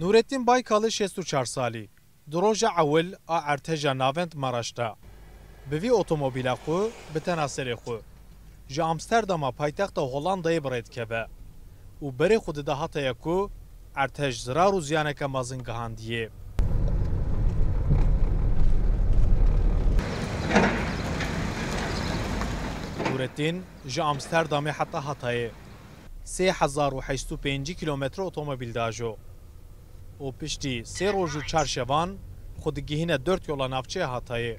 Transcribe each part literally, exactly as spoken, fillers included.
Nûretîn Baykalî şêst û çar salî, di roja ewil a erteja navend Maraş de bi vî otomobîla xwe bi tena serê xwe ji Amsterdama paytexta Hollandayê bi rê dikeve û berê xwe dide Hatayê ku ertej zirar û ziyaneke mezin gihandiye. Nûretîn ji Amsterdamê heta Hatayê sê hezar û heşt û pêncî kîlometre otomobîl dajo û piştî sê roj û çar şevan xwe digihîne dört yola navçeya Hatayê.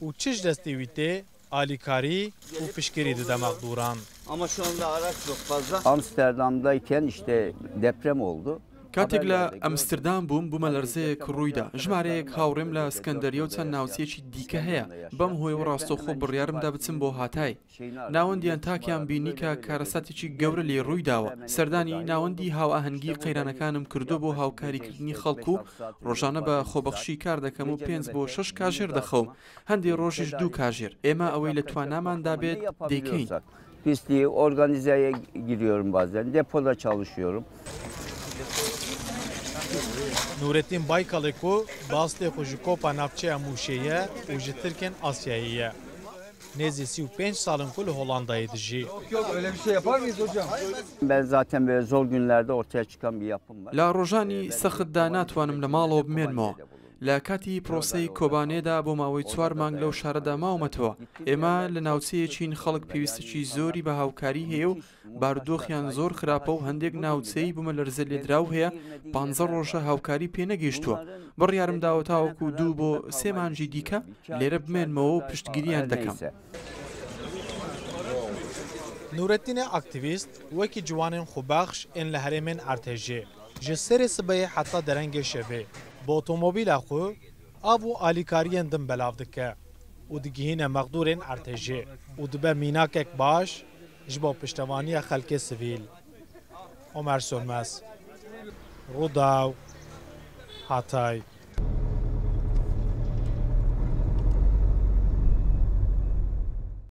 Û çi ji destê wî tê, alîkarî û piştgirî dide mexdûran. Ama şu anda araç çok fazla. Amsterdam'dayken işte deprem oldu. Kاتێک لە ئەمستردام بووم، بوومە لەرزەیەک ڕوویدا. ژمارەیەک هاوڕێم لە ئەسکەندەریە و چەند ناوچەیەکی دیکە هەیە. بەم هۆیەوە ڕاستەوخۆ بڕیارمدا بچم بۆ هاتای. ناوەندی ئەنتاکیام بینی کە کارەساتێکی گەورە لێ ڕووی داوە. سەردانی ناوەندی هاوئاهەنگی قەیرانەکانم کردو بۆ هاوکاریکردنی خەڵک و ڕۆژانە بە خۆبەخشی کار دەکەم و پێنج بۆ شەش کاژێر دەخەوم. هەندێ ڕۆژیش دوو کاژێر. ئێمە ئەوەی لە تواناماندا بێت دەیکەین. Pisliği organizeye giriyorum bazen. Depoda çalışıyorum. Nûretîn Baykalê ku bi aslê xwe ji Kopa Navçeya Mûşê ye û ji Tirkên Asyayê ye. Nêzî sî û pênc sal in ku li Hollandayê dijî. Yok, öyle bir şey yapar mıyız hocam? Ben zaten böyle zor günlerde ortaya çıkan bir yapım var. لە ڕۆژانی سەختدا ناتوانم لە ماڵەوە بمێنمەوە. لە کاتی پرۆسەی کۆبانێدا بۆ ماوەی چوار مانگ لەو شارەدا ماومەتەوە. ئێمە لە ناوچەیەکین خەڵک پێویستیی زۆری بە هاوکاری هەیە و بارودۆخیان زۆر خراپە و هەندێک ناوچەی بوومەلەرزە لێدراو هەیە، پانزە ڕۆژە هاوکاری پێنەگەیشتووە. بڕیارم داوە تاوەکو دوو بۆ سێ مانگی دیکە لێرە بمێنمەوە و پشتگیریان دەکەم. Nûretînê aktîvîst wekî ciwanên xwebexş ên li herêmên ertejê ji serê sibehê heta derengê şevê bi otomobîla xwe av û alîkariyên din belav dike û digihîne mexdûrên ertejê û dibe mînakek baş ji bo piştevaniya xelkê sivîl. Omer Sönmez, Rûdaw, Hatay.